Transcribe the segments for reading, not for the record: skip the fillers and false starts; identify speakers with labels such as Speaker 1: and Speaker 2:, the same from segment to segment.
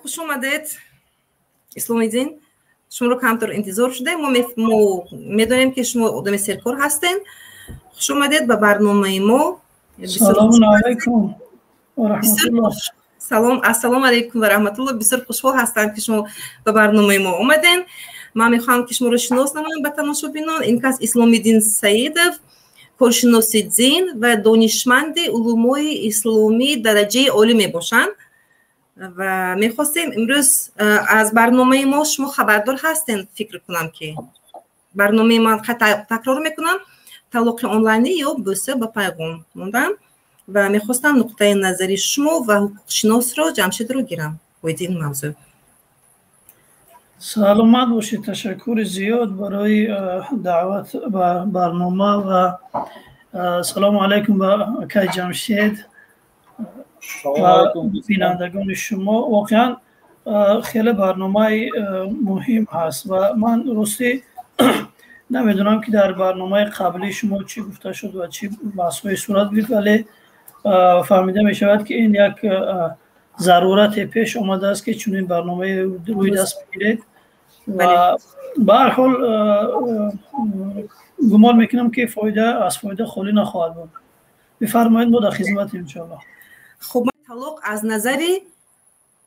Speaker 1: Хуш омадед, Исломиддин. Шуморо камтар интизор шудем. Мо медонем, ки шумо одами серкор ҳастем. Хуш омадед ба барномаи мо.
Speaker 2: Салому алайкум ва раҳматуллоҳ.
Speaker 1: Салом, ассалому алайкум ва раҳматуллоҳ. Бисёр хушҳол ҳастам, ки шумо ба барномаи мо омадем. Ман мехоҳам, ки шуморо шинос намоям ба тамошобинон. Ин кас Исломиддин Саидов, коршиноси дин ва донишманди улумои исломӣ дараҷаи олӣ мебошанд. Ва мехостем имрӯз аз барномаи мо, шумо хабардор ҳастем, фикр кунам, ки барномаи ман, такрор мекунам, талоқи онлайнӣ ё бӯса ба пайғом мондам ва мехостам нуқтаи назари шумо ва ҳуқуқшиносро Ҷамшедро гирам оиди ин мавзӯъ.
Speaker 2: Саломат бошед. Ташаккури зиёд барои даъват ба барнома ва салому алайкум ба акай Ҷамшед ва бинандагони шумо. Воқеан, хеле барномаи муҳим ҳаст ва ман ростӣ намедонам, ки дар барномаи қаблии шумо чӣ гуфта шуд ва чӣ баҳсҳое сурат гирифт, вале фаҳмида мешавад, ки ин як зарурате пеш омадааст, ки чунин барномаи рӯи даст бигиред. Ва ба ҳар ҳол, гумон мекунам, ки фоида аз фоида холӣ нахоҳад буд. Бифармоед, мо дар хизматем, иншоаллоҳ.
Speaker 1: Хуб, талоқ аз назари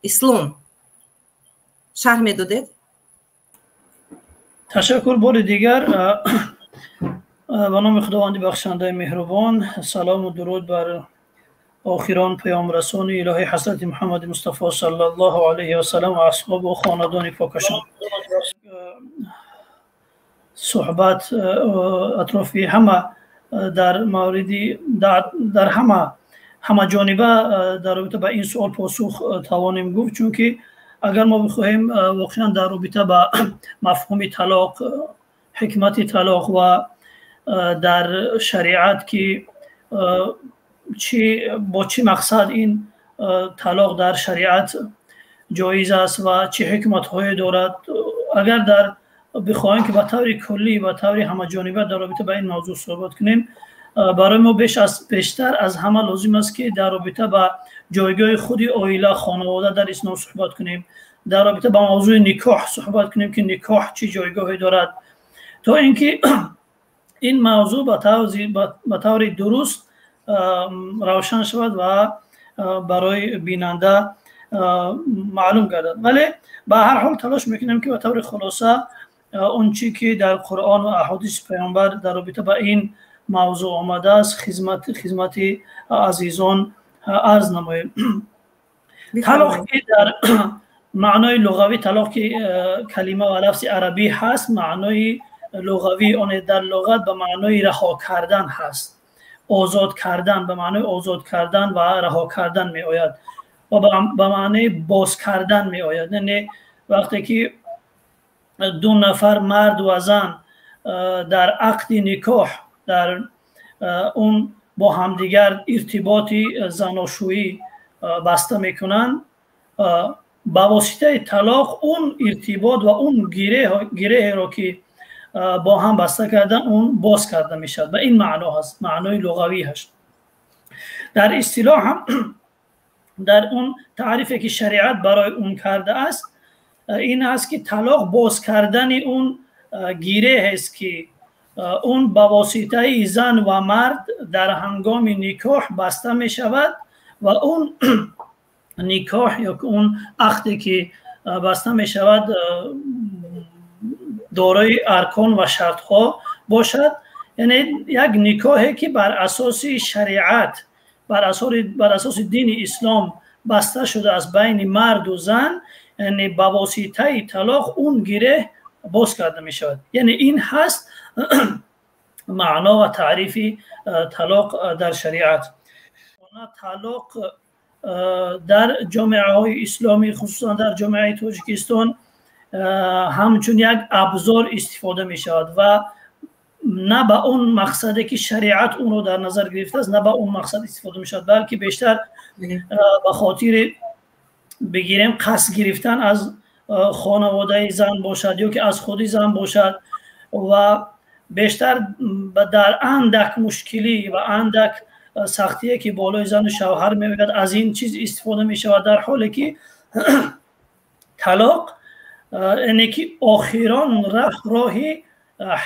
Speaker 1: ислом шарҳ медодед?
Speaker 2: Ташаккур бори дигар. Ба номи Худованди бахшандаи меҳрубон, салому дуруд бар охирон паёмрасони илоҳӣ, ҳазрати Муҳаммади Мустафо саллаллоҳу алайҳи васалам ва асҳобу хонадони покашон. Суҳбат атрофи ҳама дар мавриди дар ҳама ҳамаҷониба дар робита ба ин суол посух тавонем гуфт, чунки агар мо бихоҳем воқеан дар робита ба мафҳуми талоқ, ҳикмати талоқ ва дар шариат ки бо чӣ мақсад ин талоқ дар шариат ҷоиз аст ва чӣ ҳикматҳое дорад, агар дар бихоҳем, ки ба таври куллӣ, ба таври ҳамаҷониба дар робита ба ин мавзӯъ суҳбат кунем, барои мо беш аз бештар аз ҳама лозим аст, ки дар робита ба ҷойгоҳи худи оила, хонавода дар ислом суҳбат кунем, дар робита ба мавзӯи никоҳ суҳбат кунем, ки никоҳ чӣ ҷойгоҳе дорад, то ин ки ин мавзӯъ ба таври дуруст равшан шавад ва барои бинанда маълум гардад. Вале ба ҳар ҳол талош мекунем, ки ба таври хулоса он чӣ ки дар Қуръон ва аҳодиси паёмбар дар робита ба ин мавзӯъ омадааст, хизмати азизон арз намоем. Талоқ ки дар маънои луғавӣ, талоқ ки калима ва лафзи арабӣ ҳаст, маънои луғавии он дар луғат ба маънои раҳо кардан ҳаст, озод кардан, ба маънои озод кардан ва раҳо кардан меояд ва ба маънои боз кардан меояд. Яъне вақте ки ду нафар, мард ва зан, дар ақди никоҳ дар он бо ҳамдигар иртиботи заношӯӣ баста мекунанд, ба воситаи талоқ он иртибот ва он гиреҳеро, ки бо ҳам баста кардан, он боз карда мешавад. Ба ин маъно ҳаст маънои луғавӣ ҳаст. Дар истилоҳ ҳам, дар он таърифе, ки шариат барои он кардааст, ин аст, ки талоқ боз кардани он гиреҳест, ки он ба воситаи зан ва мард дар ҳангоми никоҳ баста мешавад ва он никоҳ ё он ақде, ки баста мешавад, дорои аркон ва шартҳо бошад. Яъне як никоҳе, ки бар асоси шариат, бар асоси дини ислом баста шудааст байни марду зан, яъне ба воситаи талоқ он гиреҳ боз карда мешавад. Яъне ин ҳаст маъно ва таърифи талоқ дар шариат. Талоқ дар ҷомеаҳои исломӣ, хусусан дар ҷомеаи Тоҷикистон, ҳамчун як абзор истифода мешавад ва на ба он мақсаде, ки шариат онро дар назар гирифтааст, на ба он мақсад истифода мешавад, балки бештар ба хотири, бигирем, қасд гирифтан аз хонаводаи зан бошад ё ки аз худи зан бошад ва бештар дар андак мушкилӣ ва андак сахтие, ки болои зану шавҳар меояд, аз ин чиз истифода мешавад, дар ҳоле ки Талоқ яъне ки охирон роҳи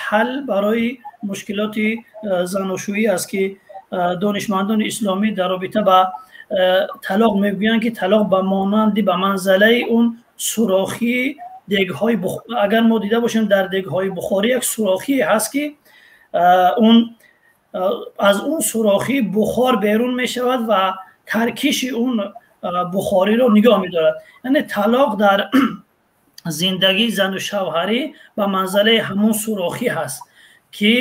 Speaker 2: ҳал барои мушкилоти заношӯӣ аст, ки донишмандони исломӣ дар робита ба талоқ мегӯянд, ки талоқ ба монанди ба манзалаи он сурохии дегҳои, агар мо дида бошем, дар дегҳои бухорӣ як сурохие ҳаст, ки он аз он сурохӣ бухор берун мешавад ва таркиши он бухориро нигоҳ медорад. Яъне талоқ дар зиндагии зану шавҳарӣ ба манзалаи ҳамон сурохӣ ҳаст, ки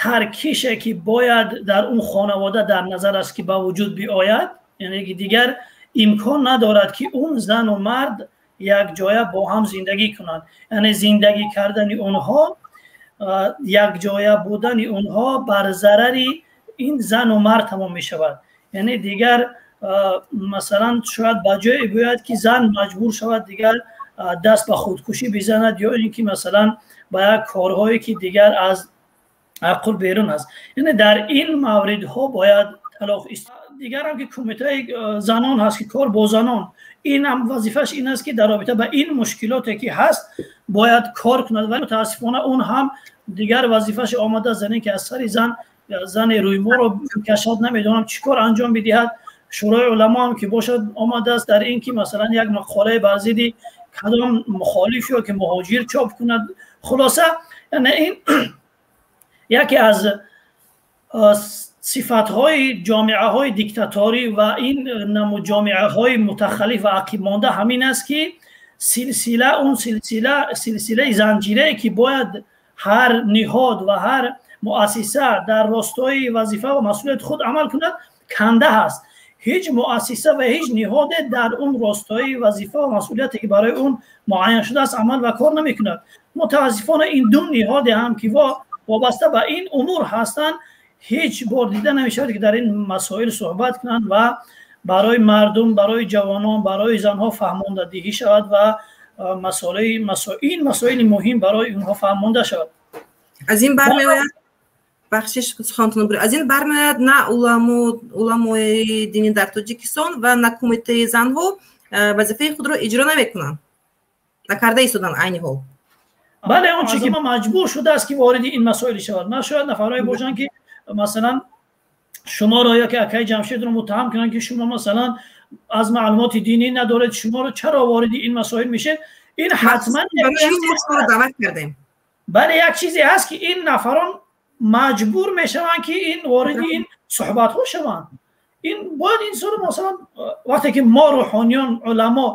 Speaker 2: таркише ки бояд дар он хонавода дар назар аст, ки ба вуҷуд биояд, яъне ки дигар имкон надорад, ки он зану мард якҷоя бо ҳам зиндагӣ кунанд. Яъне зиндагӣ кардани онҳо, якҷоя будани онҳо бар зарари ин зану мард тамом мешавад. Яъне дигар, масалан, шояд ба ҷое биёяд, ки зан маҷбур шавад дигар даст ба худкушӣ бизанад ё ин ки, масалан, ба як корҳое, ки дигар аз ақл берун аст. Яъне дар ин мавридҳо бояд талоқ. Дигарам ки кумитаи занон ҳаст, ки кор бо занон, ин ҳам вазифааш ин аст, ки дар робита ба ин мушкилоте ки ҳаст бояд кор кунад, вале мутаассифона он ҳам дигар вазифааш омада зане, ки аз сари зан зани рӯйморо кашад, намедонам чӣ кор анҷом бидиҳад. Шӯрои уламо ҳам ки бошад, омадааст дар ин ки, масалан, як мақолае бар зидди кадом мухолиф ё ки муҳоҷир чоп кунад. Хулоса, яъне ин яке аз сифатҳои ҷомеаҳои диктаторӣ ва ин намуд ҷомеаҳои мутахаллиф ва ақибмонда ҳамин аст, ки силсила, он силсила, силсилаи занҷирае, ки бояд ҳар ниҳод ва ҳар муассиса дар ростои вазифа ва масъулияти худ амал кунад, канда ҳаст. Ҳеҷ муассиса ва ҳеҷ ниҳоде дар он ростои вазифа ва масъулияте, ки барои он муайян шудааст, амал ва кор намекунад. Мутаассифона, ин ду ниҳоде ҳам, ки вобаста ба ин умур ҳастанд, ҳеҷ бор дида намешавад, ки дар ин масоил суҳбат кунанд ва барои мардум, барои ҷавонон, барои занҳо фаҳмондадиҳӣ шавад ва ин масоили муҳим барои онҳо фаҳмонда шавад.
Speaker 1: Аз ин бармеояд, бахшиш, сухантон, аз ин бармеояд, на уламои динӣ дар Тоҷикистон ва на кумитаи занҳо вазифаи худро иҷро намекунанд, накарда истоданд айни ҳол.
Speaker 2: Бале, он чи ки маҷбур шудааст, ки вориди ин масоил шавад. Ман шояд нафарҳое бошанд, ки, масалан, шуморо ё ки акаи Ҷамшедро муттаҳам кунанд, ки шумо, масалан, аз маълумоти динӣ надоред, шуморо чаро вориди ин масоил мешед. Ин ҳатман
Speaker 1: даъват кардем.
Speaker 2: Бале, як чизе ҳаст, ки ин нафарон маҷбур мешаванд, ки ин вориди ин суҳбатҳо шаванд. Ин бояд инсону, масалан, вақте ки мо рӯҳониён, уламо,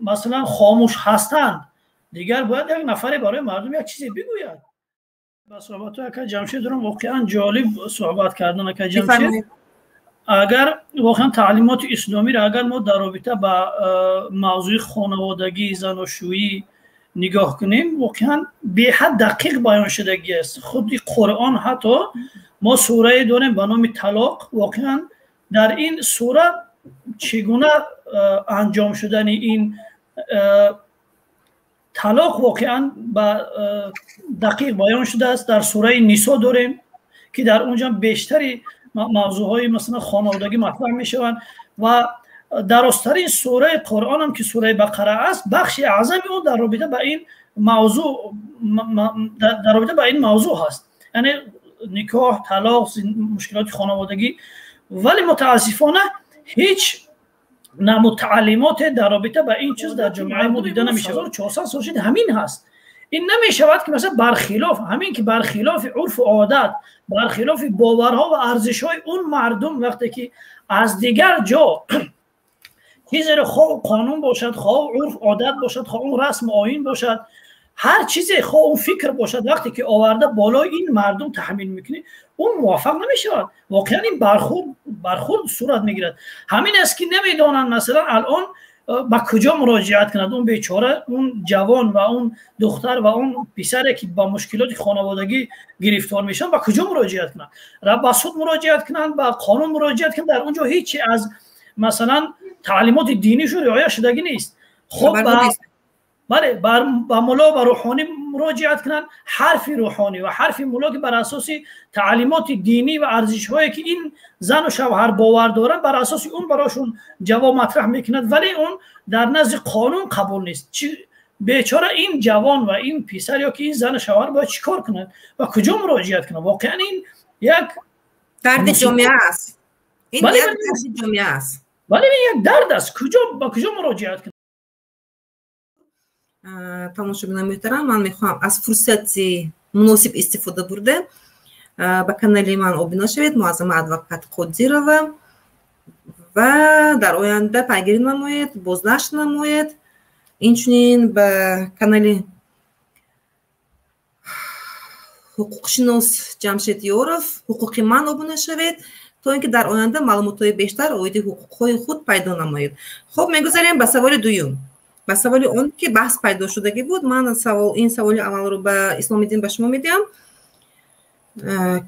Speaker 2: масалан, хомӯш ҳастанд, дигар бояд як нафаре барои мардум як чизе бигӯяд. Ба суҳбатҳои ака Ҷамшедро воқеан ҷолиб суҳбат кардан, ака Ҷамшед. Агар воқеан таълимоти исломиро агар мо дар робита ба мавзӯи хонаводагӣ, заношӯӣ нигоҳ кунем, воқеан беҳад дақиқ баён шудагӣ аст. Худи Қуръон, ҳатто мо сурае дорем ба номи Талоқ. Воқеан дар ин сура чӣ гуна анҷом шудани ин талоқ воқеан ба дақиқ баён шудааст. Дар сураи Нисо дорем, ки дар онҷа бештари мавзӯъҳои, масалан, хонаводагӣ матраҳ мешаванд, ва дарозтарин сураи Қуръонам, ки сураи Бақара аст, бахши аъзами он дар робита ба ин мавзӯъ ҳаст, яъне никоҳ, талоқ, мушкилоти хонаводагӣ. Вале мутаассифона ҳеҷ намуд таълимоте дар робита ба ин чиз дар ҷомеаи мо дида намешавад. 400 сол шуд, ҳамин ҳаст. Ин намешавад, ки, масалан, бархилоф ҳамин ки бархилофи урфу одат, бархилофи боварҳо ва арзишҳои он мардум, вақте ки аз дигар ҷо чизеро, хоҳ қонун бошад, хоҳ урф одат бошад, хоҳ он расму оин бошад, ҳар чизе, хоҳ он фикр бошад, вақте ки оварда болои ин мардум таҳмил мекунӣ, он муваффақ намешавад. Воқеан ин бархурд сурат мегирад. Ҳамин аст, ки намедонанд, масалан, алон ба куҷо муроҷиат кунад он бечора, он ҷавон ва он духтар ва он писаре, ки ба мушкилоти хонаводагӣ гирифтор мешаванд, ба куҷо муроҷиат кунанд? Ба суд муроҷиат кунанд, ба қонун муроҷиат кунанд, дар он ҷо ҳеҷ аз, масалан, таълимоти динишон риоя шудагӣ нест. Хоб. Бале, ба мулло ва рӯҳонӣ муроҷиат кунанд. Ҳарфи рӯҳонӣ ва ҳарфи мулло ки бар асоси таълимоти динӣ ва арзишҳое ки ин зану шавҳар бовар доранд, бар асоси он барошон ҷавоб матраҳ мекунад, вале он дар назди қонун қабул нест. Бечора ин ҷавон ва ин писар ё ки ин зану шавҳар бояд чӣ кор кунад ва куҷо муроҷиат кунад? Воқеан ин як
Speaker 1: дарди ҷомеа аст. Ин як дарди ҷомеа аст.
Speaker 2: Бале, ин як дард аст. Куҷо, ба куҷо муроҷиат кунад?
Speaker 1: Тамошобинони муҳтарам, ман мехоҳам аз фурсати муносиб истифода бурда ба канали ман обуна шавед, Муаззама адвокат Қодирова, ва дар оянда пайгирӣ намоед, бознашр намоед. Инчунин ба канали ҳуқуқшинос Ҷамшед Ёров ҳуқуқи ман обуна шавед, то ин ки дар оянда маълумотҳои бештар оиди ҳуқуқҳои худ пайдо намоед. Хуб, мегузарем ба саволи дуюм. Ба саволи он ки баҳс пайдо шудагӣ буд. Ман ин саволи аввалро ба Исломиддин ба шумо медиҳам,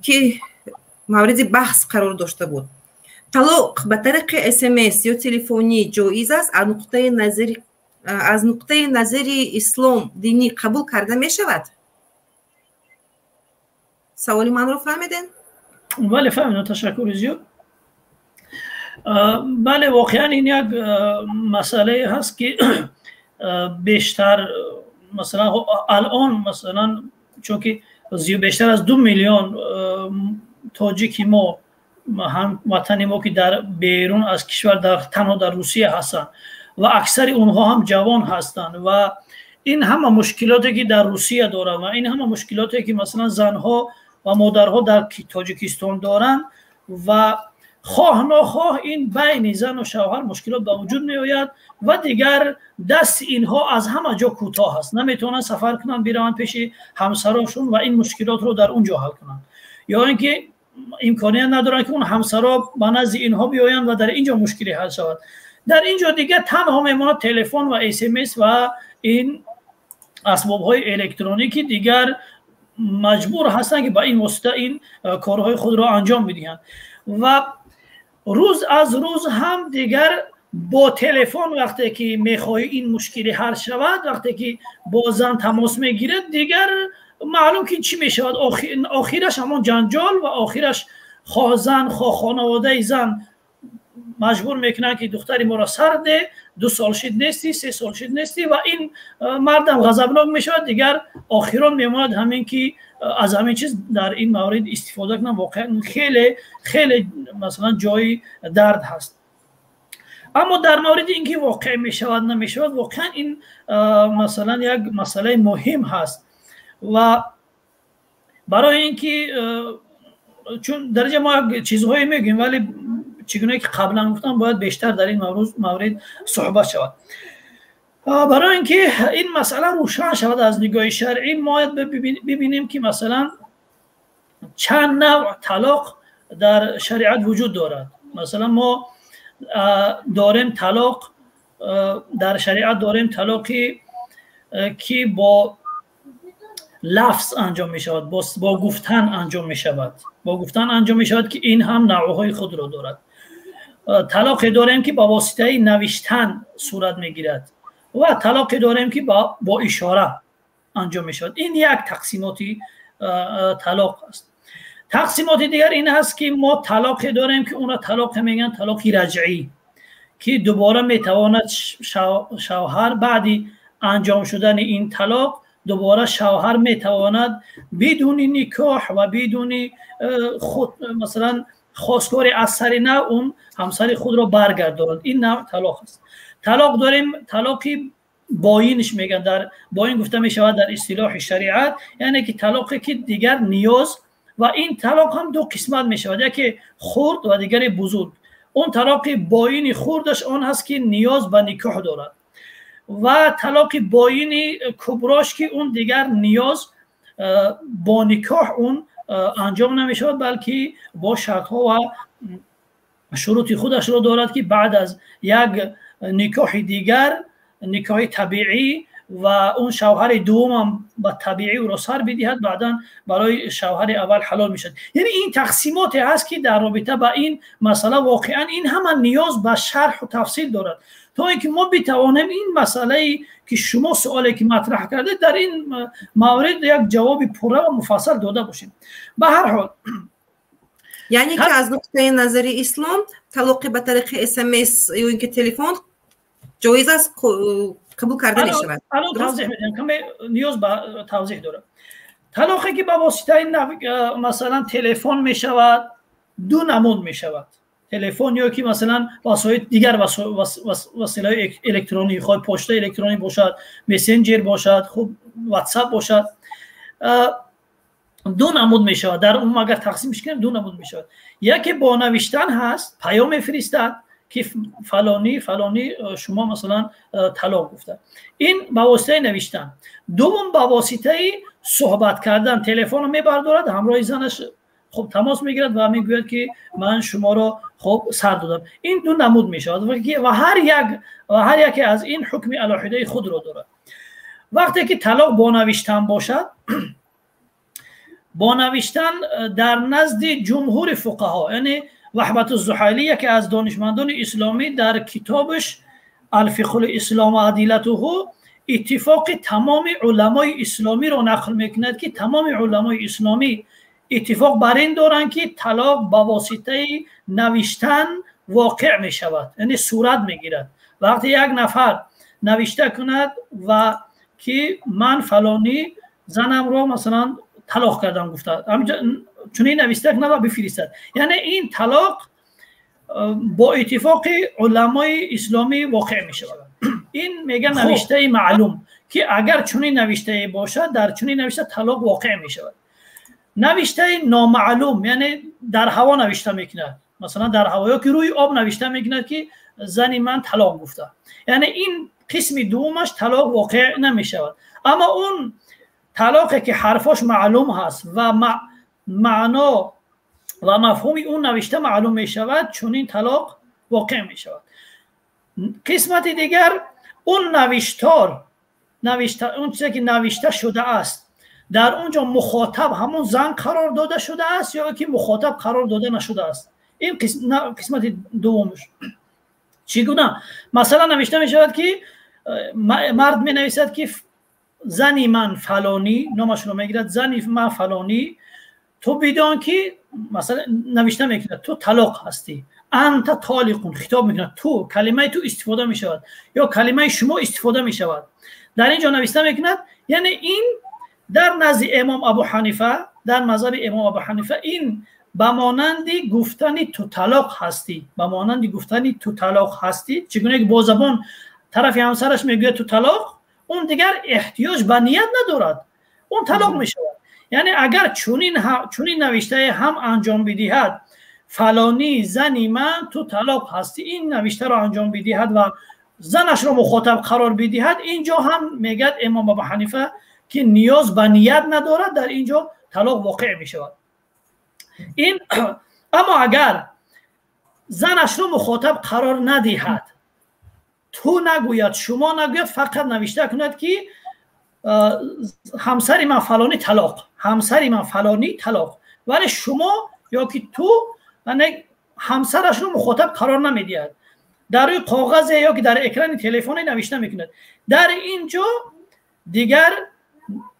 Speaker 1: ки мавриди баҳс қарор дошта буд. Талоқ ба тариқи СМС ё телефонӣ ҷоиз аст? Аз нуқтаи назари ислом динӣ қабул карда мешавад? Саволи манро фаҳмидем?
Speaker 2: Бале, фаҳмидам, ташаккури зиёд. Бале, воқеан ин як масъалае ҳаст ки бештар, масалан, алон, масалан, чунки бештар аз 2 миллион тоҷики мо, ҳамватани мо, ки дар берун аз кишвар, дар танҳо дар Русия ҳастанд ва аксари онҳо ҳам ҷавон ҳастанд, ва ин ҳама мушкилоте ки дар Русия доранд ва ин ҳама мушкилоте ки, масалан, занҳо ва модарҳо дар Тоҷикистон доранд, ва хоҳ нохоҳ ин байни зану шавҳар мушкилот ба вуҷуд меояд ва дигар дасти инҳо аз ҳама ҷо кӯтоҳ аст. Наметавонанд сафар кунанд, бираванд пеши ҳамсарошон ва ин мушкилотро дар он ҷо ҳал кунанд, ё ин ки имконият надоранд, ки он ҳамсаро ба назди инҳо биёянд ва дар ин ҷо мушкиле ҳал шавад. Дар ин ҷо дигар танҳо мемонад телефон ва СМС ва ин асбобҳои электронӣ, ки дигар маҷбур ҳастанд, ки ба ин восита ин корҳои худро анҷом бидиҳанд. Ва рӯз аз рӯз ҳам дигар бо телефон вақте ки мехоҳӣ ин мушкилӣ ҳал шавад, вақте ки бо зан тамос мегирад, дигар маълум ки чӣ мешавад. Охираш ҳамон ҷанҷол ва охираш хоҳ зан, хоҳ хонаводаи зан маҷбур мекунанд, ки духтари моро сар де, 2 сол шид нестӣ, 3 сол шид нестӣ, ва ин мардам ғазабнок мешавад. Дигар охирон мемонад ҳамин ки аз ҳамин чиз дар ин маврид истифода кунам. Воқеан хеле хеле, масалан, ҷои дард ҳаст. Аммо дар мавриди ин ки воқеъ мешавад, намешавад, воқеан ин, масалан, як масъалаи муҳим ҳаст. Ва барои ин ки чун дар инҷа мо як чизҳое мегӯем, вале чӣ гуна ки қаблан гуфтам, бояд бештар дар ин маврид суҳбат шавад. Барои ин ки ин масъала рӯшан шавад аз нигоҳи шаръӣ, бояд бибинем, ки, масалан, чанд навъ талоқ дар шариат вуҷуд дорад. Масалан, мо дорем талоқ дар шариат, дорем талоқи ки бо лафз анҷом мешавад, бо гуфтан анҷом мешавад, бо гуфтан анҷом мешавад, ки ин ҳам навъҳои худро дорад. Талоқе дорем, ки ба воситаи навиштан сурат мегирад, ва талоқе дорем, ки бо ишора анҷом мешавад. Ин як тақсимоти талоқ аст. Тақсимоти дигар ин ҳаст, ки мо талоқе дорем, ки онро талоқе мегӯянд талоқи раҷъӣ, ки дубора метавонад шавҳар баъди анҷом шудани ин талоқ дубора шавҳар метавонад бидуни никоҳ ва бидуни худ, масалан, хостгори аз сари нав он ҳамсари худро баргардонад. Ин навъ талоқ аст. Талоқ дорем, талоқи боинш мегӯянд, дар боин гуфта мешавад дар истилоҳи шариат, яъне ки талоқе ки дигар ниёз. Ва ин талоқ ҳам ду қисмат мешавад: яке хурд ва дигаре бузург. Он талоқи боини хурдаш он ҳаст, ки ниёз ба никоҳ дорад, ва талоқи боини куброш, ки он дигар ниёз бо никоҳ он анҷом намешавад, балки бо шартҳо ва шурути худашро дорад, ки баъд аз як никоҳи дигар, никоҳи табиӣ. ва он шавҳари дуввумам ба табиӣ ӯро сар бидиҳад, баъдан барои шавҳари аввал ҳалол мешавад. Яъне ин тақсимоте ҳаст, ки дар робита ба ин масъала воқеан ин ҳама ниёз ба шарҳу тафсил дорад, то ин ки мо битавонем ин масъалае ки шумо суоле ки матраҳ кардед, дар ин маврид як ҷавоби пурра ва муфассал дода бошем. Ба ҳар ҳол,
Speaker 1: яъне ки аз нуқтаи назари ислом талоқи ба тариқи СМС ё ин ки телефон ҷоиз аст, қабул карда мешавад?
Speaker 2: Алон тавзеҳ медиҳам, каме ниёз ба тавзеҳ дорад. Талоқе ки ба воситаи, масалан, телефон мешавад, ду намуд мешавад. Телефон ё ки, масалан, васоит, дигар василаҳои электронӣ, хоҳ почтаи электронӣ бошад, мессенҷер бошад, хуб, Ватсап бошад, ду намуд мешавад. Дар умум агар тақсимш кунем, ду намуд мешавад. Яке бо навиштан ҳаст, паём мефиристад, ки фалонӣ, фалонӣ, шумо, масалан, талоқ гуфта. Ин ба воситаи навиштан. Дуввум ба воситаи суҳбат кардан, телефонро мебардорад, ҳамроҳи занаш, хуб, тамос мегирад ва мегӯяд, ки ман шуморо, хуб, сар додам. Ин ду намуд мешавад ва ҳар яке аз ин ҳукми алоҳидаи худро дорад. Вақте ки талоқ бо навиштан бошад, бо навиштан дар назди ҷумҳури фуқаҳо, яъне Ваҳбату Зуҳайлӣ, яке аз донишмандони исломӣ, дар китобаш «Алфиқҳул ислом ва адиллатуҳу» иттифоқи тамоми уламои исломиро нақл мекунад, ки тамоми уламои исломӣ иттифоқ бар ин доранд, ки талоқ ба воситаи навиштан воқеъ мешавад, яъне сурат мегирад. Вақте як нафар навишта кунад ва ки ман фалонӣ занамро, масалан, талоқ кардам гуфта, чунин навишта кунад ва бифиристад, яъне ин талоқ бо иттифоқи уламои исломӣ воқеъ мешавад. Ин мегӯяд навиштаи маълум, ки агар чунин навиштае бошад, дар чунин навишта талоқ воқеъ мешавад. Навиштаи номаълум, яъне дар ҳаво навишта мекунад, масалан, дар ҳаво ё ки рӯи об навишта мекунад, ки зани ман талоқ гуфта, яъне ин қисми дуввумаш талоқ воқеъ намешавад. Аммо он талоқе ки ҳарфош маълум ҳаст ва маъно ва мафҳуми он навишта маълум мешавад, чунин талоқ воқеъ мешавад. Қисмати дигар, он навиштор, он чизе ки навишта шудааст, дар он ҷо мухотаб ҳамон зан қарор дода шудааст ё ки мухотаб қарор дода нашудааст, ин қисмати дуввумаш. Чӣ гуна? Масалан, навишта мешавад, ки мард менависад, ки зани ман фалонӣ, номашро мегирад, зани ман фалонӣ, ту бидон ки, масалан, навишта мекунад, ту талоқ ҳастӣ, анта толиқун, хитоб мекунад, ту, калимаи ту истифода мешавад ё калимаи шумо истифода мешавад, дар ин ҷо навишта мекунад. Яъне ин дар назди имом Абу Ҳанифа, дар мазҳаби имом Абу Ҳанифа, ин ба монанди гуфтани ту талоқ ҳастӣ, ба монанди гуфтани ту талоқ ҳастӣ. Чӣ гуна ки бо забон тарафи ҳамсараш мегӯяд ту талоқ, он дигар эҳтиёҷ ба ният надорад, он талоқ мешавад. Яъне агар чунин навиштае ҳам анҷом бидиҳад, фалонӣ, зани ман, ту талоқ ҳастӣ, ин навиштаро анҷом бидиҳад ва занашро мухотаб қарор бидиҳад, ин ҷо ҳам мегӯяд имом Абу Ҳанифа, ки ниёз ба ният надорад, дар ин ҷо талоқ воқеъ мешавад. Ин аммо агар занашро мухотаб қарор надиҳад, ту нагӯяд, шумо нагӯяд, фақат навишта кунад, ки ҳамсари ман фалонӣ талоқ, ҳамсари ман фалонӣ талоқ, вале шумо ё ки ту, ҳамсарашро мухотаб қарор намедиҳад, дар рӯи коғазе ё ки дар экрани телефоне навишта мекунад, дар ин ҷо дигар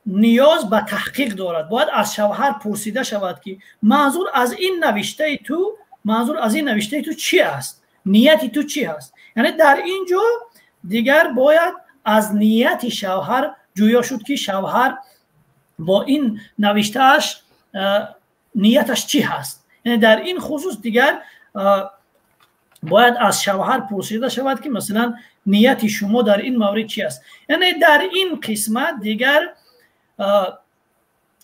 Speaker 2: ниёз ба таҳқиқ дорад. Бояд аз шавҳар пурсида шавад, ки манзур аз ин навиштаи ту, манзур аз ин навиштаи ту чӣ аст, нияти ту чӣ ҳаст? Яъне дар ин ҷо дигар бояд аз нияти шавҳар ҷӯё шуд, ки шавҳар бо ин навиштааш нияташ чӣ ҳаст. Яъне дар ин хусус дигар бояд аз шавҳар пурсида шавад, ки, масалан, нияти шумо дар ин маврид чӣ аст. Яъне дар ин қисмат дигар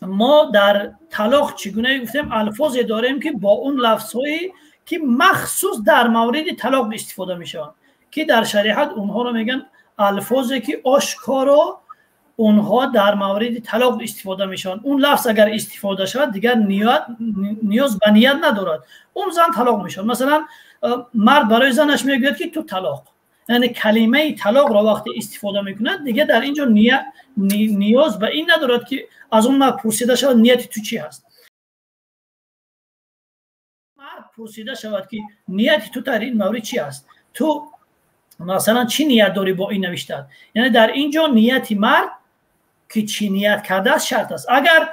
Speaker 2: мо дар талоқ, чӣ гуна гуфтем, алфозе дорем, ки бо он лафзҳое ки махсус дар мавриди талоқ истифода мешаванд, ки дар шариат онҳоро мегӯянд алфозе ки ошкоро онҳо дар мавриди талоқ истифода мешаванд. Он лафз агар истифода шавад, дигар ниёз ба ният надорад, он зан талоқ мешавад. Масалан, мард барои занаш мегӯяд, ки ту талоқ. Яъне калимаи талоқро вақте истифода мекунад, дигар дар ин ҷо ниёз ба ин надорад, ки аз он мард пурсида шавад, нияти ту чӣ ҳаст. Мард пурсида шавад, ки нияти ту дар ин маврид чӣ аст, ту масалан чӣ ният дорӣ бо ин навиштаат. Яъне дар ин ҷо нияти мард, ки чӣ ният кардааст, шарт аст. Агар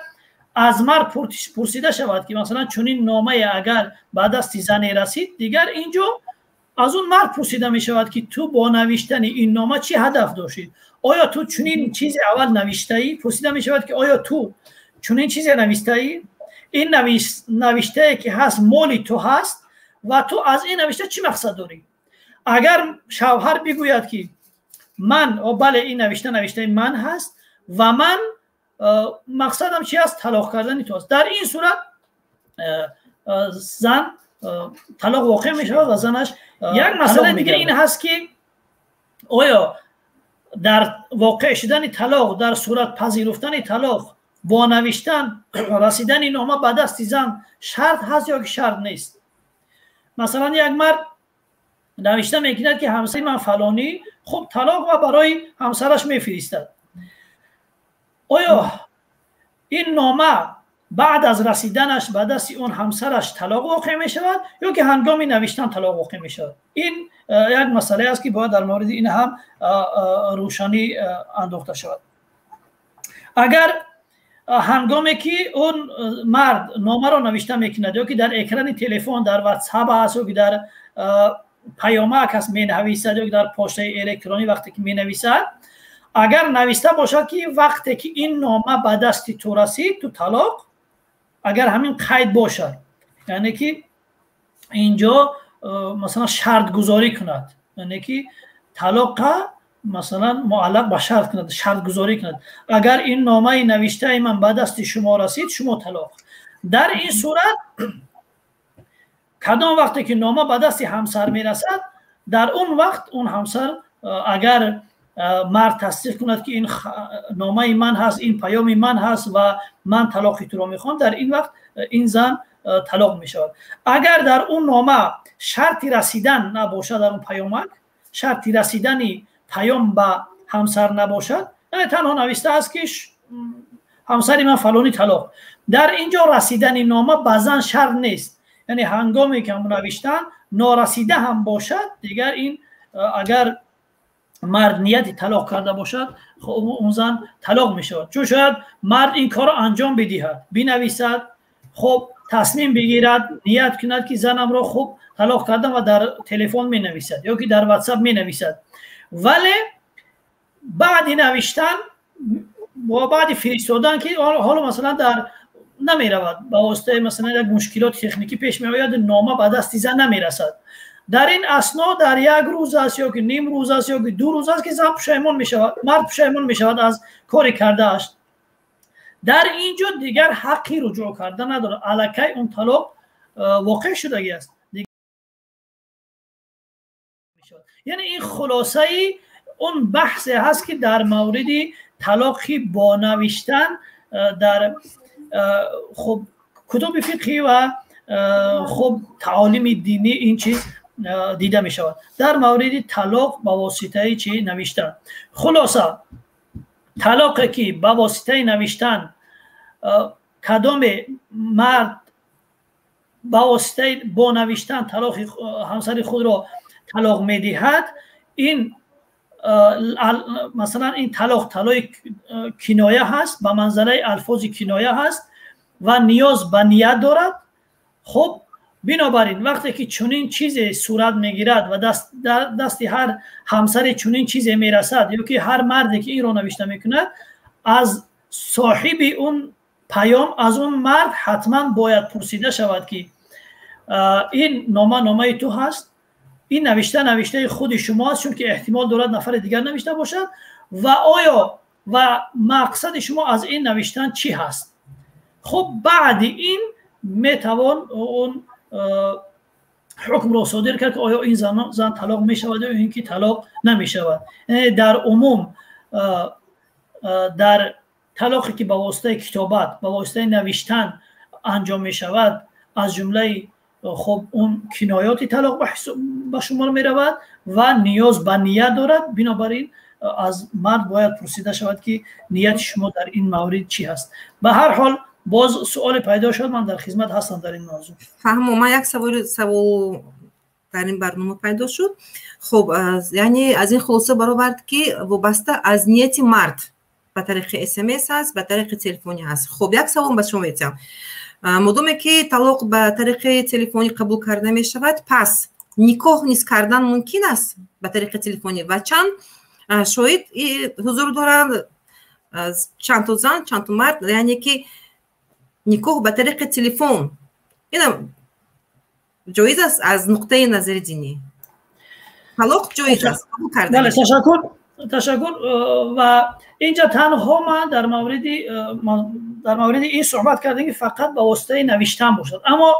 Speaker 2: аз мард пурсида шавад, ки масалан чунин номае агар ба дасти зане расид, дигар ин ҷо аз он мард пурсида мешавад, ки ту бо навиштани ин нома чӣ ҳадаф доштӣ, оё ту чунин чизе аввал навиштаӣ? Пурсида мешавад, ки оё ту чунин чизе навиштаӣ? Ин навиштае, ки ҳаст, моли ту ҳаст ва ту аз ин навишта чӣ мақсад дорӣ? Агар шавҳар бигӯяд, ки ман, бале, ин навишта навиштаи ман ҳаст ва ман мақсадам чи аст, талоқ кардани ту аст, дар ин сурат зан талоқ воқеъ мешавад ва занаш. Як масъалаи дига ин ҳаст, ки оё дар воқеъ шудани талоқ, дар сурат пазируфтани талоқ бо навиштан расидани нома ба дасти зан шарт ҳаст ё ки шарт нест? Масалан, як мард навишта мекунад, ки ҳамсари ман фалонӣ, хуб, талоқ, ва барои ҳамсараш мефиристад. Оё ин нома баъд аз расиданаш ба дасти он ҳамсараш талоқ воқеъ мешавад ё ки ҳангоми навиштан талоқ воқеъ мешавад? Ин як масъалае аст, ки бояд дар мавриди ин ҳам рӯшанӣ андохта шавад. Агар ҳангоме ки он мард номаро навишта мекунад ё ки дар экрани телефон, дар Ватсап аст ё ки дар паёмак аст, менависад ё ки дар почтаи электронӣ вақте ки менависад, агар нависта бошад, ки вақте ки ин нома ба дасти ту расид, ту талоқ, агар ҳамин қайд бошад, яъне ки инҷо масалан шартгузорӣ кунад, яъне ки талоқа масалан муаллақ ба шарт кунад, шартгузорӣ кунад: агар ин номаи навиштаи ман ба дасти шумо расид, шумо талоқ, дар ин сурат кадом вақте ки нома ба дасти ҳамсар мерасад, дар он вақт он ҳамсар, агар мард тасдиқ кунад, ки ин номаи ман ҳаст, ин паёми ман ҳаст ва ман талоқи туро мехоҳам, дар ин вақт ин зан талоқ мешавад. Агар дар он нома шарти расидан набошад, дар он паёмак шарти расидани паём ба ҳамсар набошад, яъне танҳо навиштааст, ки ҳамсари ман фалонӣ талоқ, дар ин ҷо расидани нома ба зан шарт нест. Яъне ҳангоме ки навиштан норасида ҳам бошад, дигар ин агар мард нияти талоқ карда бошад, он зан талоқ мешавад. Чун шояд мард ин корро анҷом бидиҳад, бинависад, хуб, тасмим бигирад, ният кунад, ки занамро, хуб, талоқ кардам, ва дар телефон менависад ё ки дар Ватсап менависад, вале баъди навиштан ва баъди фиристодан, ки ҳоло масалан дар намеравад, ба воситаи масалан як мушкилоти техникӣ пеш меояд, нома ба дасти зан намерасад. Дар ин асно дар як рӯз аст ё ки ним рӯз аст ё ки 2 рӯз аст, ки зан пушаймон мешавад, мард пушаймон мешавад аз кори кардааш. Дар ин ҷо дигар ҳаққи руҷӯъ карда надорад, аллакай он талоқ воқеъ шудагӣ аст. Яъне ин хулосаи он баҳсе ҳаст, ки дар мавриди талоқи бо навиштан дар, хуб, куቱби фиқҳӣ ва, хуб, таолими динӣ ин чиз дида мешавад. Дар мавриди талоқ ба воситаи чӣ? Навиштан. Хулоса, талоқе ки ба воситаи навиштан, кадоме мард ба воситаи бо навиштан талоқи ҳамсари худро талоқ медиҳад, ин масалан ин талоқ талоқи киноя ҳаст, ба манзалаи алфози киноя ҳаст ва ниёз ба ният дорад. Хуб, бинобар ин вақте ки чунин чизе сурат мегирад ва дасти ҳар ҳамсаре чунин чизе мерасад ё ки ҳар марде ки инро навишта мекунад, аз соҳиби он паём, аз он мард ҳатман бояд пурсида шавад, ки ин нома номаи ту ҳаст, ин навишта навиштаи худи шумо аст, чунки эҳтимол дорад нафари дигар навишта бошад, ва оё ва мақсади шумо аз ин навиштан чӣ ҳаст? Хуб, баъди ин метавон он ҳукмро содир кард, ки оё ин зан талоқ мешавад ё ин ки талоқ намешавад. Дар умум дар талоқе ки ба воситаи китобат, ба воситаи навиштан анҷом мешавад, аз ҷумлаи Хуб, он киноёти талоқ ба шумор меравад ва ниёз ба ният дорад. Бинобар ин аз мард бояд пурсида шавад, ки нияти шумо дар ин маврид чӣ ҳаст. Ба ҳар ҳол, боз суоле пайдо шуд, ман дар хизмат ҳастам дар ин мавзӯъ.
Speaker 1: Фаҳмо, ман як савол дар ин барнома пайдо шуд. Хуб, яъне аз ин хулоса баровард, ки вобаста аз нияти мард ба тариқи СМС аст, ба тариқи телефонӣ ҳаст. Хуб, як савол ба шумо метиҳам. Модоме ки талоқ ба тариқи телефонӣ қабул карда мешавад, пас никоҳ низ кардан мумкин аст ба тариқи телефонӣ ва чанд шоҳид ҳузур доранд, чандто зан, чандто мард, яъне ки никоҳ ба тариқи телефон инам ҷоиз аст аз нуқтаи назари динӣ? Талоқ ҷоиз аст, қабул карда?
Speaker 2: Бале, ташаккур, ташаккур. Ва инҷа танҳо ман дар мавриди ин суҳбат кардем, ки фақат ба воситаи навиштан бошад. Аммо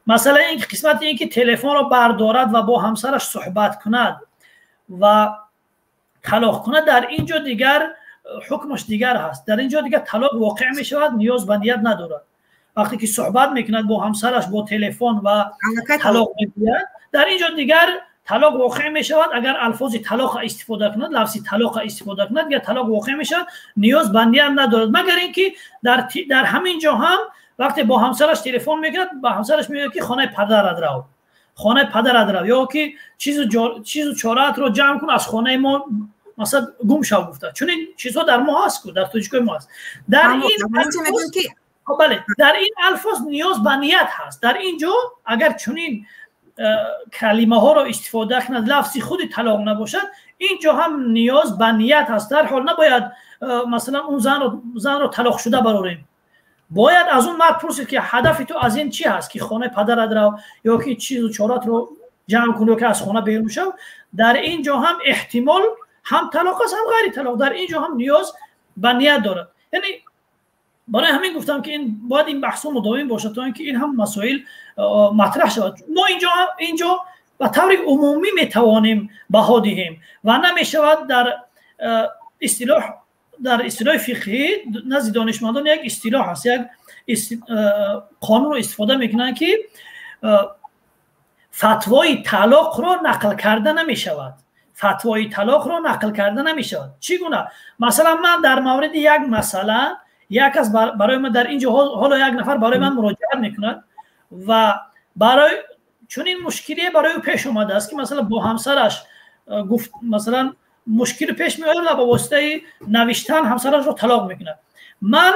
Speaker 2: масъалаи ин қисмати ин ки телефонро бардорад ва бо ҳамсараш суҳбат кунад ва талоқ кунад, дар ин ҷо дигар ҳукмаш дигар ҳаст. Дар ин ҷо дигар талоқ воқеъ мешавад, ниёз ба ният надорад. Вақте ки суҳбат мекунад бо ҳамсараш бо телефон ва талоқ мегӯяд, дар ин ҷо дигар талоқ воқеъ мешавад. Агар алфози талоқа истифода кунад, лафзи талоқа истифода кунад, дигар талоқ воқеъ мешавад, ниёз ба ният надорад. Магар ин ки дар ҳамин ҷо ҳам вақте бо ҳамсараш телефон мекунад, ба ҳамсараш мегӯяд, ки хонаи падарат рав, хонаи падарат рав, ё ки чизу чораатро ҷамъ кун, аз хонаи мо масалан гум шав гуфта. Чунин чизҳо дар мо ҳаст ку, дар тоҷикои мо ҳаст. Дар ин, бале, дар ин алфоз ниёз ба ният ҳаст. Дар ин ҷо агар чунин калимаҳоро истифода кунад, лафзи худи талоқ набошад, ин ҷо ҳам ниёз ба ният ҳаст. Дар ҳол набояд масалан он занро талоқшуда барорем. Бояд аз он мард пурсид, ки ҳадафи ту аз ин чӣ ҳаст, ки хонаи падарат рав ё ки чизу чоратро ҷамъ кун ё ки аз хона берун шав. Дар ин ҷо ҳам эҳтимол ҳам талоқ аст, ҳам ғайри талоқ. Дар ин ҷо ҳам ниёз ба ният дорад. Яъне барои ҳамин гуфтам, ки ин бояд ин баҳсҳо мудовим бошад, то ин ки ин ҳам масоил матраҳ шавад. Мо инҷо ба таври умумӣ метавонем баҳо диҳем ва намешавад. Дар истилоҳи фиқҳӣ назди донишмандон як истилоҳ ҳаст, як қонунро истифода мекунанд, ки фатвои талоқро нақл карда намешавад. Фатвои талоқро нақл карда намешавад. Чӣ гуна? Масалан, ман дар мавриди як масъала як кас барои ман дар ин ҷо ҳоло як нафар барои ман муроҷиат мекунад ва барои чунин мушкилие барои ӯ пеш омадааст, ки масалан бо ҳамсараш гуфт, масалан мушкил пеш меояд ва ба воситаи навиштан ҳамсарашро талоқ мекунад. Ман